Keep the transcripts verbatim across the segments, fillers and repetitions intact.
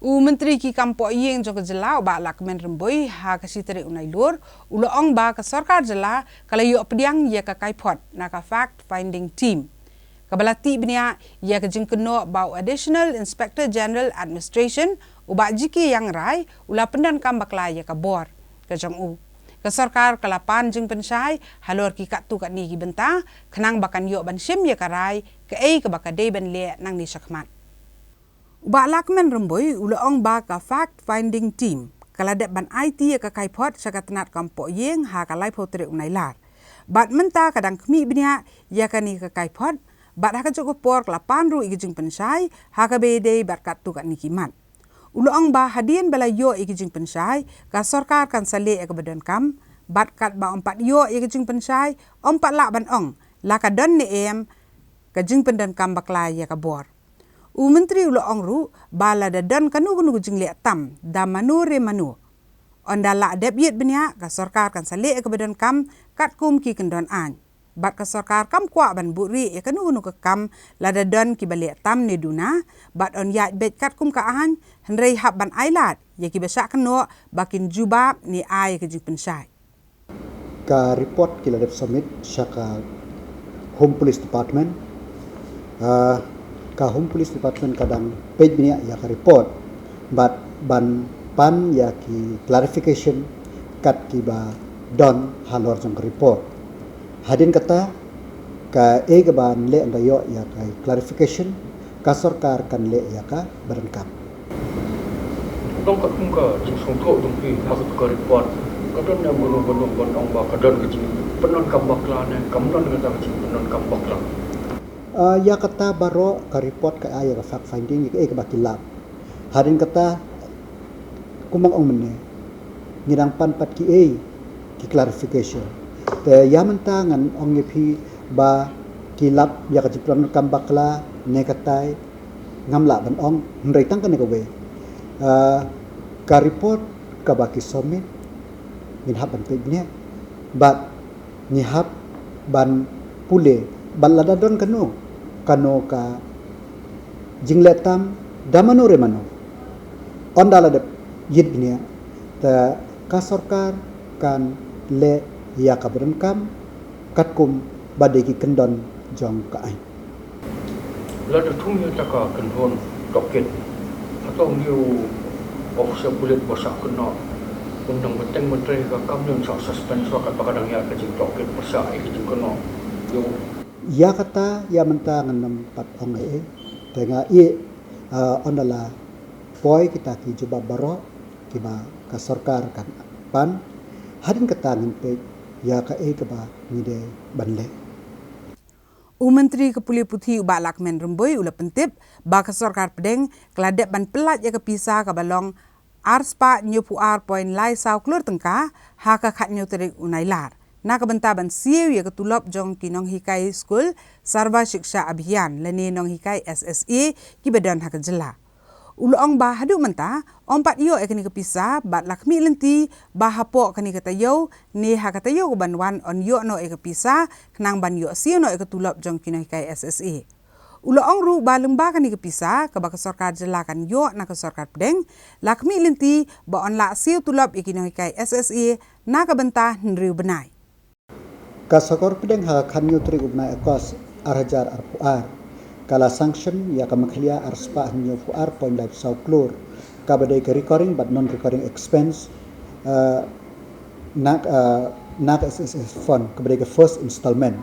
U Myntri ki kam poh ïing jong ka jylla u Bah Lahkmen Rymbui ha ka shi tarik u Nailur u la ong ba ka sorkar jylla ka la ïoh pdiang ïa ka kaiphod na ka fact finding team kaba la tih bniah ïa ka jingkynnoh ba u Additional Inspector General Administration u Bah G K Iangrai u la pyndonkam bakla ïa ka bor ka jong u. Ka sorkar ka la pan jingpynshai halor ki katto katne ki bynta khnang ba kan ïoh ban shim ïa ka rai kaei kaba ka dei ban leh nangne shakhmat. U Bah Lahkmen Rymbui u la ong ba ka fact finding team ka la dep ban aiti ïa ka kaiphod sha ka tnad kam poh ïing ha ka laiphew tarik u Nailar. Bad mynta ka dang khmih bniah ïa kane ka kaiphod bad ha kajuh ka por ka la pan ruh ïa ki jingpynshai ha kaba ïadei bad katto katne ki mat. U la ong ba hadien ba la ïoh ïa ki jingpynshai ka sorkar kan sa leh ïa kaba donkam bad katba ym pat ïoh ïa ki jingpynshai ym pat lah ban ong la ka don ne em ka jingpyndonkam bakla ïa ka bor. U Myntri u la ong ruh ba lada don kano kano ka jingleh tam da mano re mano, ynda lah dep ïit bniah ka sorkar kan sa leh ïa kaba donkam katkum ki kyndon aiñ. Bad ka sorkar kam kwah ban buhrieh ïa kano kano ka kam lada don kiba leh tam ne duna, bad yn ïaid beit katkum ka aiñ, hynrei hap ban ailad ïa kiba shah kynnoh ba kin jubab ne ai ïa ka jingpynshai. Ka report ki la dep submit sha ka Home Police Department. Ah, ka Home Police Department ka dang peit bniah ïa ka report bad ban pan ïa ki clarification kat kiba don halor jong ka report. Hadien kata kaei kaban leh ynda ïoh ïa ka clarification ka sorkar kan leh ïa kaba donkam. Tang katkum ka jingsngewthuh jong phi ha katu ka report, ka don ne em kano kano ban ong ba ka don ka jingpyndonkam bakla ne kam don kata ka jingpyndonkam bakla? Ah, ïa kata baroh ka report ka ai ïa ka fact finding ïa kaei kaba ki lap. Hadien kata kumba nga ong mynne ngi dang pan pat kiei ki clarification. Te ïa mynta ngan ong ïa phi ba ki lap ïa ka jingpyndonkam bakla ne katai ngam lah ban ong, hynrei tang kane kawei. Ah, ka report kaba ki submit ngin hap ban peit bniah bad ngi hap ban pule bad lada don kano kano ka jingleh tam da mano re mano, ynda la dep ïit bniah te ka sorkar kan leh ïa kaba donkam katkum ba dei ki kyndon jong ka aiñ. Lada thung ïa kata ka kynhun tohkit, hato une u officer pulit ba shah kynnoh un nang bteng ban trei ka kam ne un shah suspend shuwa katba ka dang ïaid ka jingtohkit pyrshah ïa ka jingkynnoh ïa u? Ïa kata ïa mynta ngan nym pat ong ei ei. Te nga ïeh, ah, ynda la poi kita ki jubab baroh kiba ka sorkar kan pan, hadien kata ngin peit ïa kaei kaba ngi dei ban leh. U Myntri ka pule puthi u Bah Lahkmen Rymbui u la pyntip ba ka sorkar pdeng ka la dep ban pyllait ïa ka pisa kaba long ar spah hynñiewphew ar point lai saw klur tyngka ha ka khathynñiew tarik u Nailar na ka bynta ban siew ïa ka tulop jong ki nonghikai skul Sarva Shiksha Abhiyan lane nonghikai S S A kiba don ha ka jylla. U la ong ba haduh mynta ym pat ïoh ïa kane ka pisa bad la khmih lynti ba hapoh kane ka taïew ne ha ka taïew kaban wan yn ïoh noh ïa ka pisa khnang ban ïoh siew noh ïa ka tulop jong ki nonghikai S S A. U la ong ruh ba lyngba kane ka pisa kaba ka sorkar jylla kan ïoh na ka sorkar pdeng, la khmih lynti ba yn lah siew tulop ïa ki nonghikai S S A na ka bynta hynriew bnai. Ka sorkar pdeng ha ka khathynñiew tarik u bnai August ar hajar arphew ar ka la sanction ïa ka Meghalaya ar spah hynñiewphew ar point lai saw klur kaba dei ka recurring bad non-recurring expense, eh, na, eh, na ka S S A fund kaba dei ka first installment.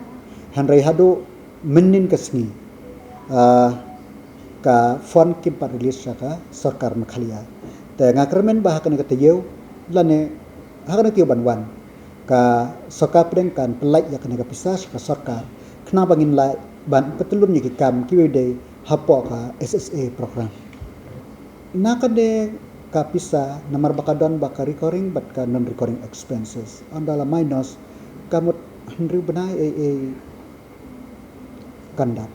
Hynrei haduh mynnin ka sngi, ah, ka fund kim pat release sha ka sorkar Meghalaya. Te nga kyrmen ba ha kane ka taïew lane ha kane ka taïew ban wan ka sorkar pdeng kan pyllait ïa kane ka pisa sha ka sorkar khnang ba ngin lah ban pyntylun ïa ki kam kiba dei hapoh ka S S A program. Na kane ka pisa namar ba ka don ba ka recurring bad ka non-recurring expenses, ynda la minus ka mut hynriew bnai ei ei kan dap.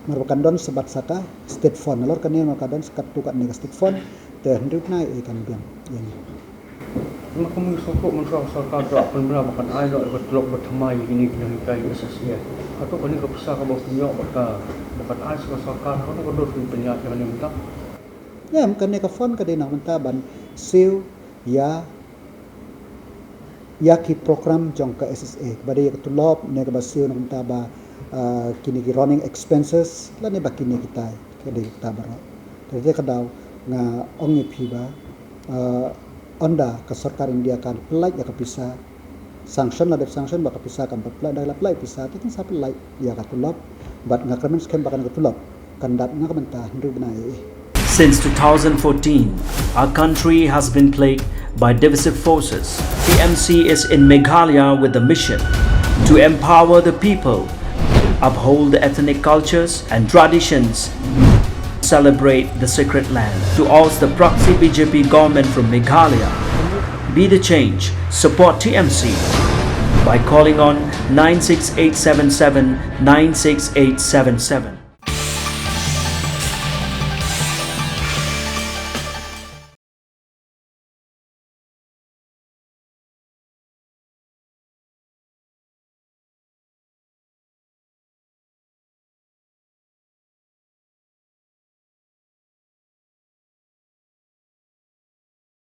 Namar ba kan don sa bad sa ka state fund, nalor kane namar ka don sa katto katne ka state fund, te hynriew bnai ei kan biang ïa ngi. Nga kum ngi sngewthuh mynta ka sorkar ka pynbna ba kan ai noh ïa ka tulop ba thymmai ïa kine ki nonghikai S S A. Hato kane ka pisa kaba pynïoh ba ka, ba kan ai sa ka sorkar, hato ka dur pynïaid ïa kane mynta? Em, kane ka fund ka dei na ka bynta ban siew ïa ïa ki program jong ka S S A, kaba dei ïa ka tulop ne kaba siew na ka bynta ba, ah, kine ki running expenses lane ba kine kitai, ka dei kata baroh. Te te ka daw nga ong ïa phi ba, ah, ynda ka sorkar India ka pynlait ïa ka pisa, sanction la dep sanction ba ka pisa kam pat pynlait, da la pynlait pisa te kan sa pynlait ïa ka tulop. Bad nga kyrmen skhem ba kane ka tulop kan dap na ka bynta hynriew bnai. Since two thousand fourteen, our country has been plagued by divisive forces. T M C is in Meghalaya with the mission to empower the people, uphold the ethnic cultures and traditions, celebrate the sacred land. To oust the proxy B J P government from Meghalaya, be the change. Support T M C by calling on nine six eight seven seven nine six eight seven seven.